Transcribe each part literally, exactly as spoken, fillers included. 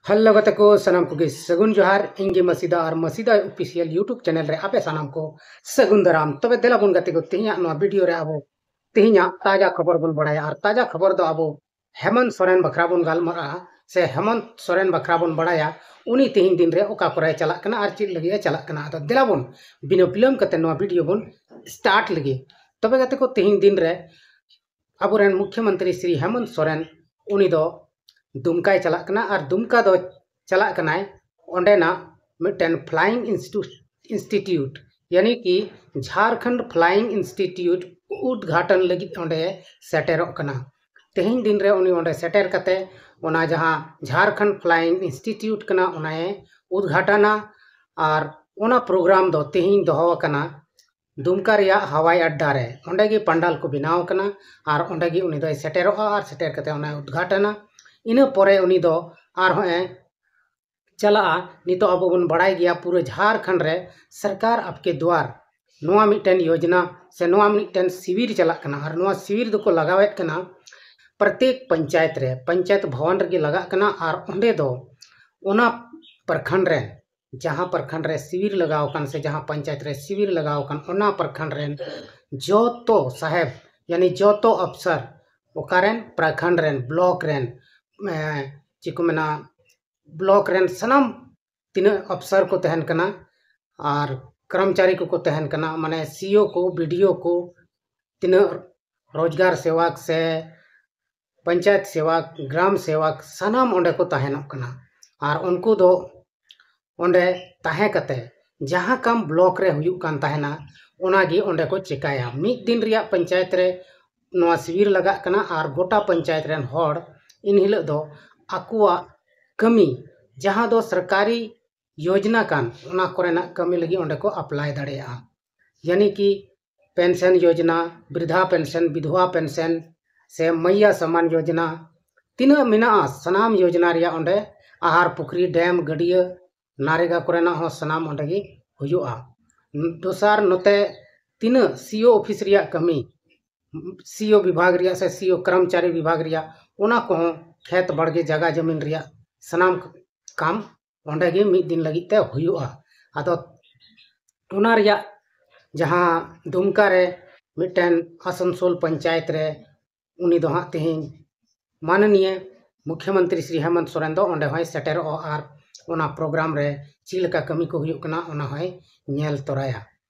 Hello ᱜᱟᱛᱮ ᱠᱚ, ᱥᱟᱱᱟᱢ ᱠᱚᱜᱮ ᱥᱟᱹᱜᱩᱱ ᱡᱚᱦᱟᱨ᱾ ᱤᱧ ᱜᱮ ᱢᱟᱹᱥᱤᱫᱟ ᱟᱨ ᱢᱟᱹᱥᱤᱫᱟ ᱚᱯᱷᱤᱥᱤᱭᱟᱞ YouTube ᱪᱮᱱᱮᱞ ᱨᱮ ᱟᱯᱮ ᱥᱟᱱᱟᱢ ᱠᱚ ᱥᱟᱹᱜᱩᱱ ᱫᱟᱨᱟᱢ᱾ ᱛᱚᱵᱮ ᱫᱮᱞᱟ ᱵᱚᱱ ᱜᱟᱛᱮ ᱠᱚ, ᱛᱮᱦᱮᱧᱟᱜ ᱱᱚᱣᱟ ᱵᱷᱤᱰᱤᱭᱳ ᱨᱮ ᱟᱵᱚ ᱛᱮᱦᱮᱧᱟᱜ ᱛᱟᱡᱟ ᱠᱷᱚᱵᱚᱨ ᱵᱚᱱ ᱵᱟᱲᱟᱭᱟ᱾ ᱟᱨ ᱛᱟᱡᱟ ᱠᱷᱚᱵᱚᱨ ᱫᱚ ᱟᱵᱚ ᱦᱮᱢᱚᱱᱛ ᱥᱚᱨᱮᱱ ᱵᱟᱠᱷᱨᱟ ᱵᱚᱱ ᱜᱟᱞᱢᱟᱨᱟᱜᱼᱟ, ᱥᱮ ᱦᱮᱢᱚᱱᱛ ᱥᱚᱨᱮᱱ ᱵᱟᱠᱷᱨᱟ ᱵᱚᱱ ᱵᱟᱲᱟᱭᱟ, ᱩᱱᱤ ᱛᱮᱦᱮᱧ ᱫᱤᱱ ᱨᱮ ᱚᱠᱟ ᱠᱚᱨᱮ ᱪᱟᱞᱟᱜ ᱠᱟᱱᱟ ᱟᱨ ᱪᱮᱫ ᱞᱟᱹᱜᱤᱫ ᱮ ᱪᱟᱞᱟᱜ ᱠᱟᱱᱟ᱾ ᱟᱫᱚ ᱫᱮᱞᱟ ᱵᱚᱱ ᱵᱤᱱᱟᱹ ᱵᱤᱞᱚᱢ ᱠᱟᱛᱮ ᱱᱚᱣᱟ ᱵᱷᱤᱰᱤᱭᱳ ᱵᱚᱱ ᱥᱴᱟᱨᱴ ᱞᱮᱜᱮ᱾ ᱛᱚᱵᱮ ᱜᱟᱛᱮ ᱠᱚ, ᱛᱮᱦᱮᱧ ᱫᱤᱱ ᱨᱮ ᱟᱵᱚᱨᱮᱱ ᱢᱩᱠᱷᱭᱚᱢᱚᱱᱛᱨᱤ ᱥᱨᱤ ᱦᱮᱢᱚᱱᱛ ᱥᱚᱨᱮᱱ, ᱩᱱᱤ ᱫᱚ ᱫᱩᱢᱠᱟᱭ ᱪᱟᱞᱟᱜ ᱠᱟᱱᱟ᱾ ᱟᱨ ᱫᱩᱢᱠᱟ ᱫᱚ ᱪᱟᱞᱟᱜ ᱠᱟᱱᱟᱭ ᱚᱸᱰᱮᱱᱟᱜ ᱢᱤᱫᱴᱮᱱ ᱯᱷᱞᱟᱭᱤᱝ ᱤᱱᱥᱴᱤᱴᱤᱭᱩᱴ, ᱭᱟᱱᱤ ᱠᱤ ᱡᱷᱟᱨᱠᱷᱚᱸᱰ ᱯᱷᱞᱟᱭᱤᱝ ᱤᱱᱥᱴᱤᱴᱤᱭᱩᱴ ᱩᱫᱽᱜᱷᱟᱴᱚᱱ ᱞᱟᱹᱜᱤᱫ ᱚᱸᱰᱮ ᱥᱮᱴᱮᱨᱚᱜ ᱠᱟᱱᱟ᱾ ᱛᱮᱦᱮᱧ ᱫᱤᱱ ᱨᱮ ᱩᱱᱤ ᱚᱸᱰᱮ ᱥᱮᱴᱮᱨ ᱠᱟᱛᱮ ᱚᱱᱟ ᱡᱟᱦᱟᱸ ᱡᱷᱟᱨᱠᱷᱚᱸᱰ ᱯᱷᱞᱟᱭᱤᱝ ᱤᱱᱥᱴᱤᱴᱤᱭᱩᱴ ᱠᱟᱱᱟ, ᱚᱱᱟᱭ ᱩᱫᱽᱜᱷᱟᱴᱚᱱᱟ᱾ ᱟᱨ ᱚᱱᱟ ᱯᱨᱳᱜᱨᱟᱢ ᱫᱚ ᱛᱮᱦᱮᱧ ᱫᱚᱦᱚ ᱟᱠᱟᱱᱟ ᱫᱩᱢᱠᱟ ᱨᱮᱭᱟᱜ ᱦᱟᱣᱟᱭ ᱟᱰᱰᱟ ᱨᱮ᱾ ᱚᱸᱰᱮ ᱜᱮ ᱯᱟᱱᱰᱟᱞ ᱠᱚ ᱵᱮᱱᱟᱣ ᱟᱠᱟᱱᱟ ᱟᱨ ᱚᱸᱰᱮ ᱜᱮ ᱩᱱᱤ ᱫᱚᱭ ᱥᱮᱴᱮᱨᱚᱜᱼᱟ ᱟᱨ ᱥᱮᱴᱮᱨ ᱠᱟᱛᱮ ᱚᱱᱟᱭ ᱩᱫᱽᱜᱷᱟᱴᱚᱱᱟ᱾ ᱤᱱᱟᱹ ᱯᱚᱨᱮ ᱩᱱᱤ ᱫᱚ ᱟᱨᱦᱚᱸ ᱮ ᱪᱟᱞᱟᱜᱼᱟ᱾ ᱱᱤᱛᱚᱜ ᱟᱵᱚ ᱵᱚᱱ ᱵᱟᱲᱟᱭ ᱜᱮᱭᱟ, ᱯᱩᱨᱟᱹ ᱡᱷᱟᱨᱠᱷᱚᱸᱰ ᱨᱮ ᱥᱚᱨᱠᱟᱨ ᱟᱯᱠᱮ ᱫᱩᱣᱟᱨ ᱱᱚᱣᱟ ᱢᱤᱫᱴᱮᱱ ᱭᱳᱡᱽᱱᱟ ᱥᱮ ᱱᱚᱣᱟ ᱢᱤᱫᱴᱮᱱ ᱥᱤᱵᱤᱨ ᱪᱟᱞᱟᱜ ᱠᱟᱱᱟ᱾ ᱟᱨ ᱱᱚᱣᱟ ᱥᱤᱵᱤᱨ ᱫᱚᱠᱚ ᱞᱟᱜᱟᱣᱮᱫ ᱠᱟᱱᱟ ᱯᱨᱚᱛᱮᱠ ᱯᱚᱧᱪᱟᱭᱮᱛ ᱨᱮ, ᱯᱚᱧᱪᱟᱭᱮᱛ ᱵᱷᱚᱵᱚᱱ ᱨᱮᱜᱮ ᱞᱟᱜᱟᱜ ᱠᱟᱱᱟ᱾ ᱟᱨ ᱚᱸᱰᱮ ᱫᱚ ᱚᱱᱟ ᱯᱨᱚᱠᱷᱚᱸᱰ ᱨᱮᱱ, ᱡᱟᱦᱟᱸ ᱯᱨᱚᱠᱷᱚᱸᱰ ᱨᱮ ᱥᱤᱵᱤᱨ ᱞᱟᱜᱟᱣ ᱟᱠᱟᱱ ᱥᱮ ᱡᱟᱦᱟᱸ ᱯᱚᱧᱪᱟᱭᱮᱛ ᱨᱮ ᱥᱤᱵᱤᱨ ᱞᱟᱜᱟᱣ ᱟᱠᱟᱱ, ᱚᱱᱟ ᱯᱨᱚᱠᱷᱚᱸᱰ ᱨᱮᱱ ᱡᱚᱛᱚ ᱥᱟᱦᱮᱵᱽ, ᱭᱟᱱᱤ ᱡᱚᱛᱚ ᱚᱯᱥᱚᱨ, ᱚᱠᱟᱨᱮᱱ ᱯᱨᱚᱠᱷᱚᱸᱰ ᱨᱮᱱ, ᱵᱞᱚᱠ ᱨᱮᱱ, ᱮ, ᱪᱮᱫ ᱠᱚ ᱢᱮᱱᱟ, ᱵᱞᱚᱠ ᱨᱮᱱ ᱥᱟᱱᱟᱢ ᱛᱤᱱᱟᱹᱜ ᱚᱯᱥᱚᱨ ᱠᱚ ᱛᱟᱦᱮᱱ ᱠᱟᱱᱟ ᱟᱨ ᱠᱚᱨᱢᱪᱟᱨᱤ ᱠᱚᱠᱚ ᱛᱟᱦᱮᱱ ᱠᱟᱱᱟ, ᱢᱟᱱᱮ ᱥᱤᱭᱳ ᱠᱚ, ᱵᱤᱰᱤᱭᱳ ᱠᱚ, ᱛᱤᱱᱟᱹᱜ ᱨᱳᱡᱽᱜᱟᱨ ᱥᱮᱵᱚᱠ ᱥᱮ ᱯᱚᱧᱪᱟᱭᱮᱛ ᱥᱮᱵᱚᱠ, ᱜᱨᱟᱢ ᱥᱮᱵᱚᱠ, ᱥᱟᱱᱟᱢ ᱚᱸᱰᱮ ᱠᱚ ᱛᱟᱦᱮᱱᱚᱜ ᱠᱟᱱᱟ᱾ ᱟᱨ ᱩᱱᱠᱩ ᱫᱚ ᱚᱸᱰᱮ ᱛᱟᱦᱮᱸ ᱠᱟᱛᱮ ᱡᱟᱦᱟᱸ ᱠᱟᱢ ᱵᱞᱚᱠ ᱨᱮ ᱦᱩᱭᱩᱜ ᱠᱟᱱ ᱛᱟᱦᱮᱱᱟ, ᱚᱱᱟᱜᱮ ᱚᱸᱰᱮ ᱠᱚ ᱪᱮᱠᱟᱭᱟ᱾ ᱢᱤᱫ ᱫᱤᱱ ᱨᱮᱭᱟᱜ ᱯᱚᱧᱪᱟᱭᱮᱛ ᱨᱮ ᱱᱚᱣᱟ ᱥᱤᱵᱤᱨ ᱞᱟᱜᱟᱜ ᱠᱟᱱᱟ ᱟᱨ ᱜᱚᱴᱟ ᱯᱚᱧᱪᱟᱭᱮᱛ ᱨᱮᱱ ᱦᱚᱲ ᱮᱱᱦᱤᱞᱳᱜ ᱫᱚ ᱟᱠᱚᱣᱟᱜ ᱠᱟᱹᱢᱤ, ᱡᱟᱦᱟᱸ ᱫᱚ ᱥᱚᱨᱠᱟᱨᱤ ᱭᱳᱡᱽᱱᱟ ᱠᱟᱱ, ᱚᱱᱟ ᱠᱚᱨᱮᱱᱟᱜ ᱠᱟᱹᱢᱤ ᱞᱟᱹᱜᱤᱫ ᱚᱸᱰᱮ ᱠᱚ ᱟᱯᱞᱟᱭ ᱫᱟᱲᱮᱭᱟᱜᱼᱟ᱾ ᱭᱟᱱᱤ ᱠᱤ ᱯᱮᱱᱥᱚᱱ ᱭᱳᱡᱽᱱᱟ, ᱵᱨᱤᱫᱷᱟ ᱯᱮᱱᱥᱚᱱ, ᱵᱤᱫᱷᱣᱟ ᱯᱮᱱᱥᱚᱱ ᱥᱮ ᱢᱟᱭᱭᱟ ᱥᱚᱢᱢᱟᱱ ᱭᱳᱡᱽᱱᱟ, ᱛᱤᱱᱟᱹᱜ ᱢᱮᱱᱟᱜᱼᱟ, ᱥᱟᱱᱟᱢ ᱭᱳᱡᱽᱱᱟ ᱨᱮᱭᱟᱜ ᱚᱸᱰᱮ ᱟᱦᱟᱨ, ᱯᱩᱠᱷᱨᱤ, ᱰᱮᱢ, ᱜᱟᱹᱰᱭᱟᱹ, ᱱᱟᱨᱮᱜᱟ ᱠᱚᱨᱮᱱᱟᱜ ᱦᱚᱸ ᱥᱟᱱᱟᱢ ᱚᱸᱰᱮ ᱜᱮ ᱦᱩᱭᱩᱜᱼᱟ᱾ ᱫᱚᱥᱟᱨ, ᱱᱚᱛᱮ ᱛᱤᱱᱟᱹᱜ ᱥᱤᱭᱳ ᱚᱯᱷᱤᱥ ᱨᱮᱭᱟᱜ ᱠᱟᱹᱢᱤ, ᱥᱤᱭᱳ ᱵᱤᱵᱷᱟᱜᱽ ᱨᱮᱭᱟᱜ ᱥᱮ ᱥᱤᱭᱳ ᱠᱚᱨᱢᱪᱟᱨᱤ ᱵᱤᱵᱷᱟᱜᱽ ᱨᱮᱭᱟᱜ, ᱚᱱᱟ ᱠᱚᱦᱚᱸ ᱠᱷᱮᱛ ᱵᱟᱲᱜᱮ ᱡᱟᱭᱜᱟ ᱡᱚᱢᱤᱱ ᱨᱮᱭᱟᱜ ᱥᱟᱱᱟᱢ ᱠᱟᱢ ᱚᱸᱰᱮ ᱜᱮ ᱢᱤᱫ ᱫᱤᱱ ᱞᱟᱹᱜᱤᱫ ᱛᱮ ᱦᱩᱭᱩᱜᱼᱟ᱾ ᱟᱫᱚ ᱚᱱᱟ ᱨᱮᱭᱟᱜ ᱡᱟᱦᱟᱸ ᱫᱩᱢᱠᱟ ᱨᱮ ᱢᱤᱫᱴᱮᱱ ᱟᱥᱟᱱᱥᱳᱞ ᱯᱚᱧᱪᱟᱭᱮᱛ ᱨᱮ ᱩᱱᱤ ᱫᱚ ᱦᱟᱸᱜ ᱛᱮᱦᱮᱧ ᱢᱟᱱᱚᱱᱤᱭᱟᱹ ᱢᱩᱠᱷᱭᱚᱢᱚᱱᱛᱨᱤ ᱥᱨᱤ ᱦᱮᱢᱚᱱᱛ ᱥᱚᱨᱮᱱ ᱫᱚ ᱚᱸᱰᱮ ᱦᱚᱸᱭ ᱥᱮᱴᱮᱨᱚᱜᱼᱟ ᱟᱨ ᱚᱱᱟ ᱯᱨᱳᱜᱨᱟᱢ ᱨᱮ ᱪᱮᱫ ᱞᱮᱠᱟ ᱠᱟᱹᱢᱤ ᱠᱚ ᱦᱩᱭᱩᱜ ᱠᱟᱱᱟ ᱚᱱᱟ ᱦᱚᱸᱭ ᱧᱮᱞ ᱛᱚᱨᱟᱭᱟ᱾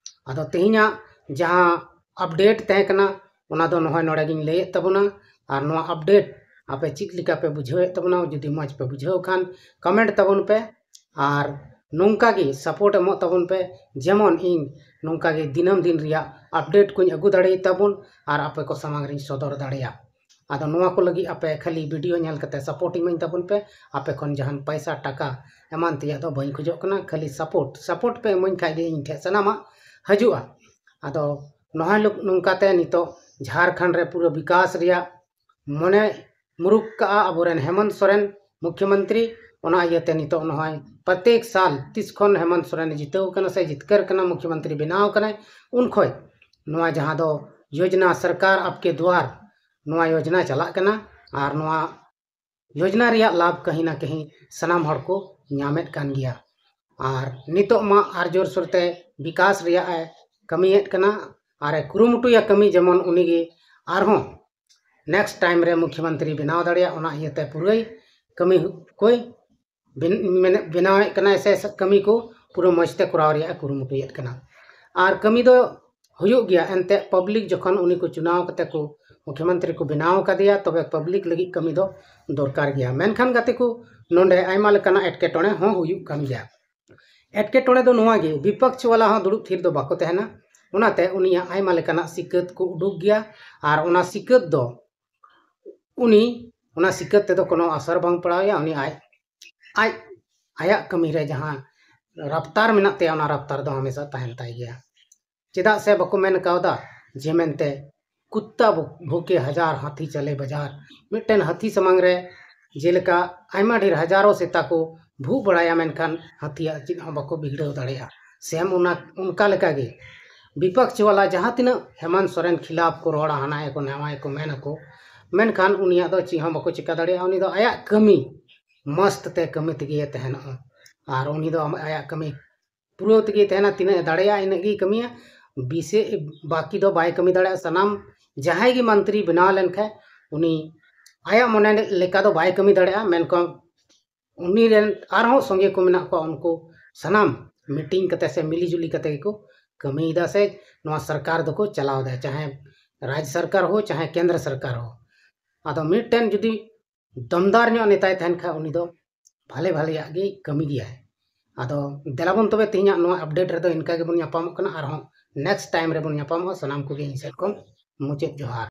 ᱟᱫᱚ ᱛᱮᱦᱮᱧᱟᱜ ᱡᱟᱦᱟᱸ ᱟᱯᱰᱮᱴ ᱛᱟᱦᱮᱸ ᱠᱟᱱᱟ ᱚᱱᱟ ᱫᱚ ᱱᱚᱜᱼᱚᱭ ᱱᱚᱰᱮ ᱜᱤᱧ ᱞᱟᱹᱭᱮᱫ ᱛᱟᱵᱚᱱᱟ᱾ ᱟᱨ ᱱᱚᱣᱟ ᱟᱯᱰᱮᱴ ᱟᱯᱮ ᱪᱮᱫ ᱞᱮᱠᱟ ᱯᱮ ᱵᱩᱡᱷᱟᱹᱣᱮᱫ ᱛᱟᱵᱚᱱᱟ? ᱡᱩᱫᱤ ᱢᱚᱡᱽ ᱯᱮ ᱵᱩᱡᱷᱟᱹᱣ ᱠᱷᱟᱱ ᱠᱚᱢᱮᱱᱴ ᱛᱟᱵᱚᱱ ᱯᱮ ᱟᱨ ᱱᱚᱝᱠᱟ ᱜᱮ ᱥᱟᱯᱳᱨᱴ ᱮᱢᱚᱜ ᱛᱟᱵᱚᱱ ᱯᱮ, ᱡᱮᱢᱚᱱ ᱤᱧ ᱱᱚᱝᱠᱟ ᱜᱮ ᱫᱤᱱᱟᱹᱢ ᱫᱤᱱ ᱨᱮᱭᱟᱜ ᱟᱯᱰᱮᱴ ᱠᱚᱧ ᱟᱹᱜᱩ ᱫᱟᱲᱮᱭᱟᱜ ᱛᱟᱵᱚᱱ ᱟᱨ ᱟᱯᱮ ᱠᱚ ᱥᱟᱢᱟᱝ ᱨᱤᱧ ᱥᱚᱫᱚᱨ ᱫᱟᱲᱮᱭᱟᱜ᱾ ᱟᱫᱚ ᱱᱚᱣᱟ ᱠᱚ ᱞᱟᱹᱜᱤᱫ ᱟᱯᱮ ᱠᱷᱟᱹᱞᱤ ᱵᱷᱤᱰᱤᱭᱳ ᱧᱮᱞ ᱠᱟᱛᱮ ᱥᱟᱯᱳᱨᱴ ᱤᱢᱟᱹᱧ ᱛᱟᱵᱚᱱ ᱯᱮ᱾ ᱟᱯᱮ ᱠᱷᱚᱱ ᱡᱟᱦᱟᱱ ᱯᱚᱭᱥᱟ ᱴᱟᱠᱟ ᱮᱢᱟᱱ ᱛᱮᱭᱟᱜ ᱫᱚ ᱵᱟᱹᱧ ᱠᱷᱚᱡᱚᱜ ᱠᱟᱱᱟ, ᱠᱷᱟᱹᱞᱤ ᱥᱟᱯᱳᱨᱴ ᱥᱟᱯᱳᱨᱴ ᱯᱮ ᱤᱢᱟᱹᱧ ᱠᱷᱟᱡ ᱜᱮ ᱤᱧ ᱴᱷᱮᱱ ᱥᱟᱱᱟᱢᱟᱜ ᱦᱤᱡᱩᱜᱼᱟ᱾ ᱟᱫᱚ ᱱᱚᱜᱼᱚᱭ ᱞᱳᱠ-, ᱱᱚᱝᱠᱟᱛᱮ ᱱᱤᱛᱚᱜ ᱡᱷᱟᱲᱠᱷᱚᱸᱰ ᱨᱮ ᱯᱩᱨᱟᱹ ᱵᱤᱠᱟᱥ ᱨᱮᱭᱟᱜ ᱢᱚᱱᱮ ᱢᱩᱨᱩᱠ ᱠᱟᱜᱼᱟ ᱟᱵᱚᱨᱮᱱ ᱦᱮᱢᱚᱱᱛ ᱥᱚᱨᱮᱱ ᱢᱩᱠᱷᱭᱚᱢᱚᱱᱛᱨᱤ᱾ ᱚᱱᱟ ᱤᱭᱟᱹᱛᱮ ᱱᱤᱛᱚᱜ ᱱᱚᱜᱼᱚᱭ ᱯᱨᱚᱛᱮᱠ ᱥᱟᱞ ᱛᱤᱥ ᱠᱷᱚᱱ ᱦᱮᱢᱚᱱᱛ ᱥᱚᱨᱮᱱ ᱡᱤᱛᱟᱹᱣ ᱠᱟᱱᱟ ᱥᱮ ᱡᱤᱛᱠᱟᱹᱨ ᱠᱟᱱᱟ, ᱢᱩᱠᱷᱭᱚᱢᱚᱱᱛᱨᱤ ᱵᱮᱱᱟᱣ ᱠᱟᱱᱟᱭ, ᱩᱱ ᱠᱷᱚᱱ ᱱᱚᱣᱟ ᱡᱟᱦᱟᱸ ᱫᱚ ᱭᱳᱡᱽᱱᱟ ᱥᱚᱨᱠᱟᱨ ᱟᱯᱠᱮ ᱫᱩᱣᱟᱨ, ᱱᱚᱣᱟ ᱭᱳᱡᱽᱱᱟ ᱪᱟᱞᱟᱜ ᱠᱟᱱᱟ ᱟᱨ ᱱᱚᱣᱟ ᱭᱳᱡᱽᱱᱟ ᱨᱮᱭᱟᱜ ᱞᱟᱵᱷ ᱠᱟᱹᱦᱤ ᱱᱟ ᱠᱟᱹᱦᱤ ᱥᱟᱱᱟᱢ ᱦᱚᱲ ᱠᱚ ᱧᱟᱢᱮᱫ ᱠᱟᱱ ᱜᱮᱭᱟ᱾ ᱟᱨ ᱱᱤᱛᱚᱜ ᱢᱟ ᱟᱨ ᱡᱳᱨ ᱥᱳᱨᱛᱮ ᱵᱤᱠᱟᱥ ᱨᱮᱭᱟᱜ ᱮ ᱠᱟᱹᱢᱤᱭᱮᱫ ᱠᱟᱱᱟ ᱟᱨ ᱮ ᱠᱩᱨᱩᱢᱩᱴᱩᱭᱟ ᱠᱟᱹᱢᱤ ᱡᱮᱢᱚᱱ ᱩᱱᱤᱜᱮ ᱟᱨᱦᱚᱸ ᱱᱮᱠᱥᱴ ᱴᱟᱭᱤᱢ ᱨᱮ ᱢᱩᱠᱷᱭᱚᱢᱚᱱᱛᱨᱤ ᱵᱮᱱᱟᱣ ᱫᱟᱲᱮᱭᱟᱜ, ᱚᱱᱟ ᱤᱭᱟᱹᱛᱮ ᱯᱩᱨᱟᱹᱭ ᱠᱟᱹᱢᱤ ᱠᱚᱭ ᱵᱮᱱ-, ᱢᱮᱱ-, ᱵᱮᱱᱟᱣᱮᱫ ᱠᱟᱱᱟᱭ ᱥᱮ ᱠᱟᱹᱢᱤ ᱠᱚ ᱯᱩᱨᱟᱹ ᱢᱚᱡᱽ ᱛᱮ ᱠᱚᱨᱟᱣ ᱨᱮᱭᱟᱜ ᱮ ᱠᱩᱨᱩᱢᱩᱴᱩᱭᱮᱫ ᱠᱟᱱᱟ᱾ ᱟᱨ ᱠᱟᱹᱢᱤ ᱫᱚ ᱦᱩᱭᱩᱜ ᱜᱮᱭᱟ, ᱮᱱᱛᱮᱫ ᱯᱟᱵᱽᱞᱤᱠ ᱡᱚᱠᱷᱚᱱ ᱩᱱᱤ ᱠᱚ ᱪᱩᱱᱟᱣ ᱠᱟᱛᱮ ᱠᱚ ᱢᱩᱠᱷᱭᱚᱢᱚᱱᱛᱨᱤ ᱠᱚ ᱵᱮᱱᱟᱣ ᱟᱠᱟᱫᱮᱭᱟ, ᱛᱚᱵᱮ ᱯᱟᱵᱽᱞᱤᱠ ᱞᱟᱹᱜᱤᱫ ᱠᱟᱹᱢᱤ ᱫᱚ ᱫᱚᱨᱠᱟᱨ ᱜᱮᱭᱟ᱾ ᱢᱮᱱᱠᱷᱟᱱ ᱜᱟᱛᱮ ᱠᱚ, ᱱᱚᱰᱮ ᱟᱭᱢᱟ ᱞᱮᱠᱟᱱᱟᱜ ᱮᱴᱠᱮᱴᱚᱬᱮ ᱦᱚᱸ ᱦᱩᱭᱩᱜ ᱠᱟᱱ ᱜᱮᱭᱟ᱾ ᱮᱴᱠᱮᱴᱚᱬᱮ ᱫᱚ ᱱᱚᱣᱟ ᱜᱮ, ᱵᱤᱯᱚᱠᱷ ᱣᱟᱞᱟ ᱦᱚᱸ ᱫᱩᱲᱩᱵ ᱛᱷᱤᱨ ᱫᱚ ᱵᱟᱠᱚ ᱛᱟᱦᱮᱱᱟ, ᱚᱱᱟᱛᱮ ᱩᱱᱤᱭᱟᱜ ᱟᱭᱢᱟ ᱞᱮᱠᱟᱱᱟᱜ ᱥᱤᱠᱟᱹᱛ ᱠᱚ ᱩᱰᱩᱠ ᱜᱮᱭᱟ᱾ ᱟᱨ ᱚᱱᱟ ᱥᱤᱠᱟᱹᱛ ᱫᱚ ᱩᱱᱤ, ᱚᱱᱟ ᱥᱤᱠᱟᱹᱛ ᱛᱮᱫᱚ ᱠᱳᱱᱳ ᱟᱥᱚᱨ ᱵᱟᱝ ᱯᱟᱲᱟᱣ ᱟᱭᱟ᱾ ᱩᱱᱤ ᱟᱡ, ᱟᱡ, ᱟᱭᱟᱜ ᱠᱟᱹᱢᱤ ᱨᱮ ᱡᱟᱦᱟᱸ ᱨᱟᱯᱛᱟᱨ ᱢᱮᱱᱟᱜ ᱛᱟᱭᱟ, ᱚᱱᱟ ᱨᱟᱯᱛᱟᱨ ᱫᱚ ᱦᱟᱢᱮᱥᱟ ᱛᱟᱦᱮᱱ ᱛᱟᱭ ᱜᱮᱭᱟ᱾ ᱪᱮᱫᱟᱜ ᱥᱮ ᱵᱟᱠᱚ ᱢᱮᱱ ᱠᱟᱣᱫᱟ ᱡᱮ ᱢᱮᱱᱛᱮ ᱠᱩᱛᱛᱟ ᱵᱷᱩ-, ᱵᱷᱩᱠᱮ ᱦᱟᱡᱟᱨ ᱦᱟᱹᱛᱤ ᱪᱟᱞᱮ ᱵᱟᱡᱟᱨ᱾ ᱢᱤᱫᱴᱮᱱ ᱦᱟᱹᱛᱤ ᱥᱟᱢᱟᱝ ᱨᱮ ᱡᱮᱞᱮᱠᱟ ᱟᱭᱢᱟ ᱰᱷᱮᱨ ᱦᱟᱡᱟᱨᱚ ᱥᱮᱛᱟ ᱠᱚ ᱵᱷᱩᱜ ᱵᱟᱲᱟᱭᱟ, ᱢᱮᱱᱠᱷᱟᱱ ᱦᱟᱹᱛᱤᱭᱟᱜ ᱪᱮᱫ ᱦᱚᱸ ᱵᱟᱠᱚ ᱵᱤᱜᱽᱲᱟᱹᱣ ᱫᱟᱲᱮᱭᱟᱜᱼᱟ᱾ ᱥᱮᱢ ᱚᱱᱟ, ᱚᱱᱠᱟ ᱞᱮᱠᱟᱜᱮ ᱵᱤᱯᱚᱠᱷ ᱣᱟᱞᱟ ᱡᱟᱦᱟᱸ ᱛᱤᱱᱟᱹᱜ ᱦᱮᱢᱚᱱᱛ ᱥᱚᱨᱮᱱ ᱠᱷᱤᱞᱟᱯ ᱠᱚ ᱨᱚᱲᱟ, ᱦᱟᱱᱟᱭᱟᱠᱚ ᱱᱟᱣᱟᱭᱟᱠᱚ ᱢᱮᱱᱟᱠᱚ, ᱢᱮᱱᱠᱷᱟᱱ ᱩᱱᱤᱭᱟᱜ ᱫᱚ ᱪᱮᱫ ᱦᱚᱸ ᱵᱟᱠᱚ ᱪᱤᱠᱟ ᱫᱟᱲᱮᱭᱟᱜᱼᱟ᱾ ᱩᱱᱤ ᱫᱚ ᱟᱭᱟᱜ ᱠᱟᱹᱢᱤ ᱢᱚᱥᱛ ᱛᱮ ᱠᱟᱹᱢᱤ ᱛᱮᱜᱮ ᱛᱟᱦᱮᱱᱚᱜᱼᱟ᱾ ᱟᱨ ᱩᱱᱤ ᱫᱚ ᱟᱢ-, ᱟᱭᱟᱜ ᱠᱟᱹᱢᱤ ᱯᱩᱨᱟᱹᱣ ᱛᱮᱜᱮ ᱛᱟᱦᱮᱱᱟ, ᱛᱤᱱᱟᱹᱜ ᱮ ᱫᱟᱲᱮᱭᱟᱜᱼᱟ ᱤᱱᱟᱹᱜ ᱜᱮᱭ ᱠᱟᱹᱢᱤᱭᱟ᱾ ᱵᱤᱥᱮ ᱵᱟᱹᱠᱤ ᱫᱚ ᱵᱟᱭ ᱠᱟᱹᱢᱤ ᱫᱟᱲᱮᱭᱟᱜᱼᱟ᱾ ᱥᱟᱱᱟᱢ ᱡᱟᱦᱟᱸᱭ ᱜᱮ ᱢᱚᱱᱛᱨᱤ ᱵᱮᱱᱟᱣ ᱞᱮᱱᱠᱷᱟᱱ ᱩᱱᱤ ᱟᱭᱟᱜ ᱢᱚᱱᱮ ᱞᱮᱠᱟ ᱫᱚ ᱵᱟᱭ ᱠᱟᱹᱢᱤ ᱫᱟᱲᱮᱭᱟᱜᱼᱟ᱾ ᱢᱮᱱᱠᱷᱟᱱ ᱩᱱᱤ ᱨᱮᱱ ᱟᱨᱦᱚᱸ ᱥᱚᱸᱜᱮ ᱠᱚ ᱢᱮᱱᱟᱜ ᱠᱚᱣᱟ, ᱩᱱᱠᱩ ᱥᱟᱱᱟᱢ ᱢᱤᱴᱤᱝ ᱠᱟᱛᱮ ᱥᱮ ᱢᱤᱞᱤ ᱡᱩᱞᱤ ᱠᱟᱛᱮ ᱜᱮᱠᱚ ᱠᱟᱹᱢᱤᱭᱮᱫᱟ ᱥᱮ ᱱᱚᱣᱟ ᱥᱚᱨᱠᱟᱨ ᱫᱚᱠᱚ ᱪᱟᱞᱟᱣ ᱮᱫᱟ, ᱪᱟᱦᱮ ᱨᱟᱡᱽ ᱥᱚᱨᱠᱟᱨ ᱦᱳ ᱪᱟᱦᱮ ᱠᱮᱱᱫᱨᱚ ᱥᱚᱨᱠᱟᱨ ᱦᱳ᱾ ᱟᱫᱚ ᱢᱤᱫᱴᱮᱱ ᱡᱩᱫᱤ ᱫᱚᱢᱫᱟᱨ ᱧᱚᱜ ᱱᱮᱛᱟᱭ ᱛᱟᱦᱮᱱ ᱠᱷᱟᱱ ᱩᱱᱤ ᱫᱚ ᱵᱷᱟᱞᱮ ᱵᱷᱟᱞᱮᱭᱟᱜ ᱜᱮ ᱠᱟᱹᱢᱤ ᱜᱮᱭᱟᱭ᱾ ᱟᱫᱚ ᱫᱮᱞᱟᱵᱚᱱ ᱛᱚᱵᱮ ᱛᱮᱦᱮᱧᱟᱜ ᱱᱚᱣᱟ ᱟᱯᱰᱮᱴ ᱨᱮᱫᱚ ᱤᱱᱠᱟ ᱜᱮᱵᱚᱱ ᱧᱟᱯᱟᱢᱚᱜ ᱠᱟᱱᱟ, ᱟᱨᱦᱚᱸ ᱱᱮᱠᱥᱴ ᱴᱟᱭᱤᱢ ᱨᱮᱵᱚᱱ ᱧᱟᱯᱟᱢᱚᱜᱼᱟ᱾ ᱥᱟᱱᱟᱢ ᱠᱚᱜᱮ ᱤᱧ ᱥᱮᱫ ᱠᱷᱚᱱ ᱢᱩᱪᱟᱹᱫ ᱡᱚᱦᱟᱨ᱾